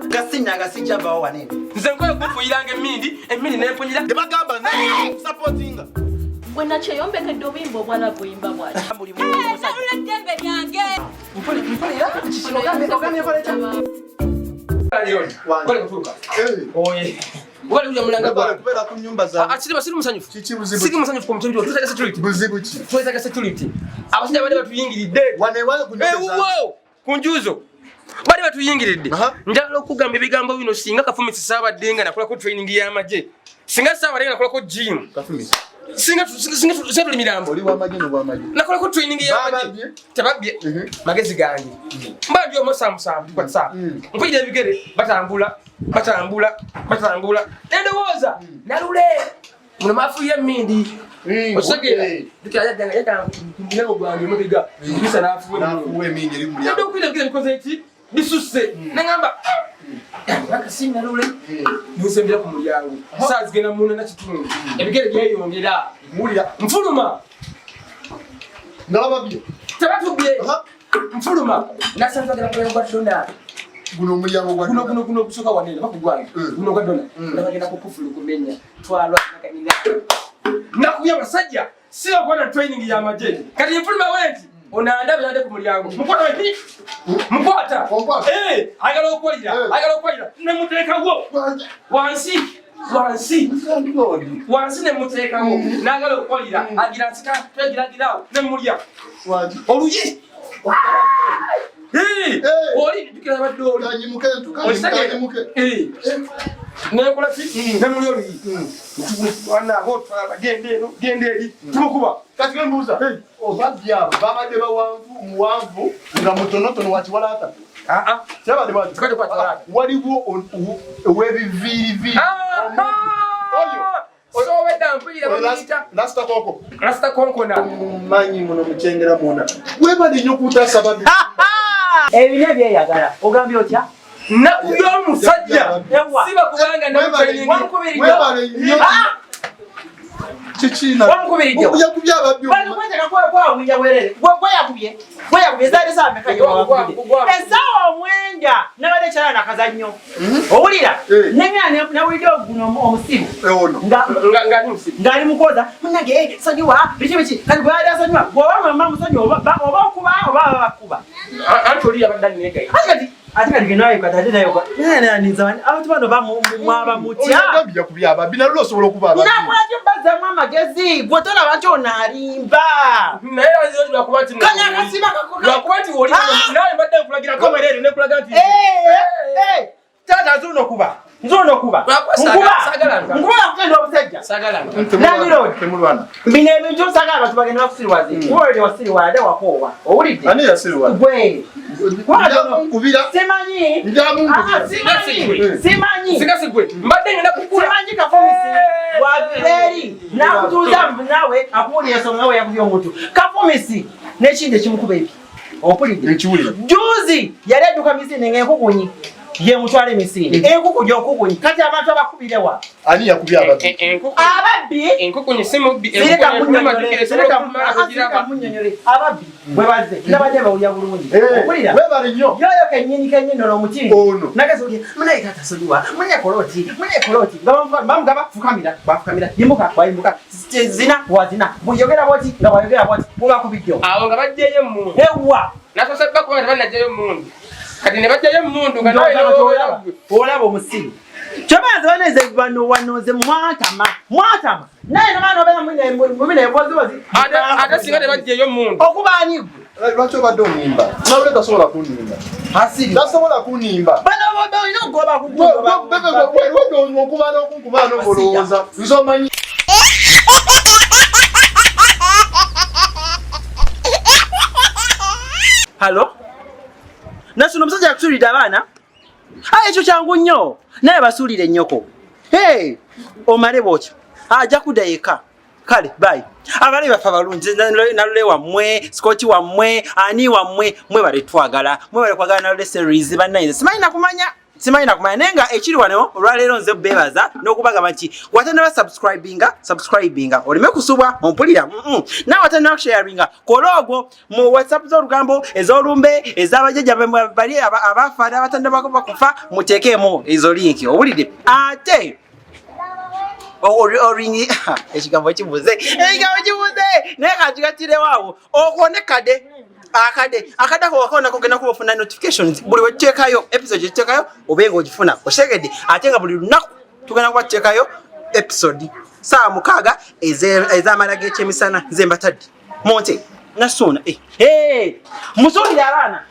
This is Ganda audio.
Gasinanga sijjavawo wanene. Nze nkoye kufuyiranga emindi emindi nempunyira. Tebagamba supportinga. Gwe nakyeyombekedde obuyimba obwala buyimba bwaki? Nalula eddembe lyange. Kubeera ku nyumba Siri musanyufu. Kiki buzibu? Siri musanyufu ku mutembi twetaaga security. Buzibu ki? Twetaaga security. Abasajja bali batuyingiridde. Wano ewange ku nyumba zange. Ewuwo ku njuzo. Bali batuyingiridde. Aha. Njagala okugamba ebigambo bino singa Kafumisi saabadde nga nakolako training y'amagye. Singa saabadde nga nakolako gym. Kafumisi. Singa tuli mirambo. Oli w'amagye n'obwamagye. Nakolako training y'amagye. Bababbye? Tebabbye. Magezi gange. Mba ndi omusamusamu tukwatisa. Mpulira ebigere batambula batambula batambula. Nendowooza nalule muno mafuye emindi. Otegeera? Jjukira yajja ku mulyango gwange emabega. Misa n'afuwa emindi. N'afuwa emindi eri mu mulyango. Nenda okwira ebigere bikoze ki? Bisusse. Nengamba akasinalule nusembera ku mulyango. Saa zigenda 8:15. Ebigere byeyongera. Muwulira. Nfuluma. Nga bababbye. Tebatubye. Nfuluma. Nasanze bagenda ku mulyango gwa Dona. Guno omulyango gwa Guno guno guno ogusooka wano eno bakugwange. Guno gwa Dona. Nga bagenda ku kufulu kumenya. Twalwa naganira. Nakubye abasajja. Si okuba na training y'amagye. Kati nfuluma we nti onandaba yadde ku mulyango. Mukwata we nti mukwata. Okwata. Ayagala okuwalira. Ayagala okuwalira. Ne muteekawo. Wansi. Wansi. Wansi ne muteekawo. N'agala okuwalira. Agira nsika twegiragirawo ne mulya. Oluyi. Oli jjukira abadde oli. Kanyimuke, kanyimuke. Nekola ki? Ne muli oluyi. Wana abo twala genda eno genda eri. Tumukuba. Kati ke mbuuza. Obabbi abo babadde bawanvu muwanvu nga mutonotono wa kiwalaata. Kyabadde bw'atyo. Kati kwa kiwalaata. Waliwo ow'ebiviiriviiri. Oyo. Sobedda mpulira bamuyita. Rasta Koko. Rasta Konkona. Manyi muno mukyengera mwona. Webale nnyo okutaasa babbi. Ebina byeyagala. Ogambye otya? Nakubye omusajja. Siba kubanga Webale nnyo. Kiki na? Wamukubiridde. Yakubye ababbi. Kwawunya bwerere. Gweyakubye. Gweyakubye zaali saa mmeka gye wawakubye? Essaawa 9 nabadde kyala nakazannyo. Owulira? Nengana nawulidde guno omusiru. Ng'ali mukwoza. Munnange sonyiwa biki biki. Kati gwe yali asonyiwa. Bw'oba mama musonyiwa oba okuba oba baba bakuba. Anti oli yabadde aneegayi. Kati ate kati genayo kati ate nayo naniza abantu bano mwaba mutya. Oyagambye yakubye ababbi nalwo osobola okuba ababbi. Nakola ki bazzamu amagezi gwe tolaba nti ono alimba. Naye lwakuba nti Kano akasiba kako. Lwakuba nti oli nawe mbadde nkulagirako bwereere nekulaga nti Taata nzuuno kuba. Nzuuno kuba. Nkuba. Nkuba nakutenda obusajja. Sagala. Landlord. Bino ebintu nsagala abantu bagenda bakusiriwaze. Kuba olwo tewasiriwala ate wakoowa. Owulidde? Ani yasiriwala? Gwe. Njamunkubira. Simanyi. Njamunkubira. Simanyi. Simanyi. Singa sigwe. Mbadde ngenda kukula. Simanyi Kafumisi. Waveeri. Nakutuuza naawe akuwulira ensonga nga bwe yakubye omuntu. Kafumisi n'ekindi ekimukuba ebi. Ompulidde? Nkiwulira. Juzi yali adduka misinde ng'enkukunyi ye mutwala emisinde. Enkukunyi onkukunyi. Kati abantu abakubirewa. Ani yakubye ababbi? Ababbi. Enkukunyi si mubbi. Sireka munnyonnyole. Ababbi bwe bazze nabadde bawulira bulungi. Owulira? Webale nnyo. Yoyo kennyini kennyini ono omutini. Ono. Nagezi oti munaye taata sonyiwa munaye kola oti munaye kola oti. Nga bamugamba fukamira bwafukamira yimuka bwayimuka zina wazina bweyogera bwoti nga bwayogera bwoti bubakubidde. Awo nga bajjayo emmundu. Ewa. Nasoose bakuba nga tebannajjayo emmundu. Kati ne bajjayo emmundu nga nawe olaba omusiru. Kyobanze baneze bano wano nze mwatama mwatama naye nomwana obeera mumina ebozibozi. Ate singa tebajjayo emmundu. Okuba ani gwe? Lwaki obadde onimba? Nalule tasobola kunnimba. Tasobola kunnimba. Bano olina okugoba kugoba. Okuba n'okunkuba n'okulowooza. Nze omanyi. Halo? Nasuno omusajja yakusuulidde abaana? Ekyo kyangu nnyo. Naye basuulire nnyoko. Hey, omale bw'otyo. Ajja kudda yekka. Kale, bye. Abalabi baffe abalungi, Nalule wammwe, Scott wammwe, ani wammwe, mwebale twagala. Mwebale kwagala Nalule series bannange. Simanyi nakumanya. Simanyi nakumanya, naye nga ekiri wano olwaleero nze bebaza n'okubagamba nti watanaba subscribinga, subscribinga oleme kusubwa, ompulira? Nawe watanaba kusharinga, kola ogwo mu WhatsApp z'olugambo, ez'olumbe, ez'abajjajja bali abafa n'abatannaba kufa, muteekeemu ezo link, owulidde? Ate oringi ekigambo kibuze, ekigambo kibuze, naye kankigattirewo awo. Okwo kade akade akade ako wakona kogenda kuba ofuna notifications buli wetuteekayo episode, gyetuteekayo obe nga ogifuna, okitegedde? Ate nga buli lunaku tugenda kuba tuteekayo episode 6:00 ez'amala g'ekyemisana. Nze mbatadde monte nasuuna. Eh, hey, musuulire abaana.